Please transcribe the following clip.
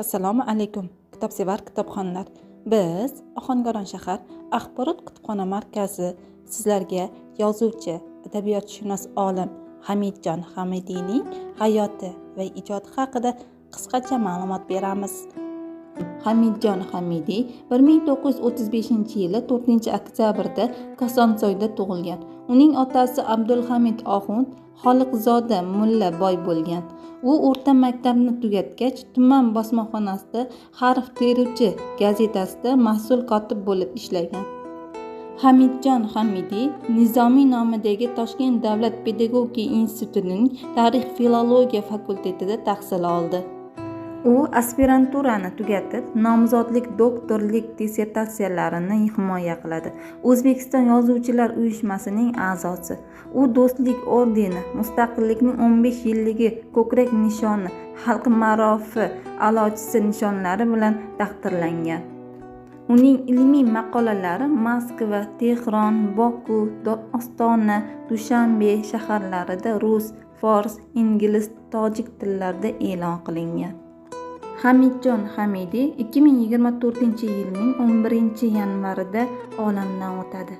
Assalomu alaykum, kitobsevar kitobxonlar. Biz Ohangaron shahar axborot kutubxona markazi sizlarga yozuvchi, adabiyotshunos olim Hamidjon Hamidiyning hayoti va ijodi haqida qisqacha ma'lumot beramiz. Hamidjon Hamidiy 1935-yili 4-oktyabrda Kosonsoyda tug'ilgan. Uning otasi Abdulhamid Oxund Xoliqzoda mulla boy bo'lgan. U o'rta maktabni tugatgach, tuman bosmaxonasida "Harf teruvchi" gazetasida mas'ul kotib bo'lib ishlagan. Hamidjon Hamidiy Nizomiy nomidagi Toshkent davlat pedagogika institutining tarix-filologiya fakultetida tahsil oldi. U aspiranturani tugatib, nomzodlik, doktorlik dissertatsiyalarini himoya qiladi. O'zbekiston Yozuvchilar uyushmasining a'zosi. U Do'stlik ordeni, Mustaqillikning 15 yilligi ko'krak nishoni, Xalq ma'rofi a'lochisi nishonlari bilan taqdirlangan. Uning ilmiy maqolalari Moskva, Tehron, Boku, Ostona, Dushanbe shaharlarida rus, fors, ingliz, tojik tillarida e'lon qilingan. Hamidjon Hamidiy 2024-yilning 11-yanvarida olamdan o'tadi.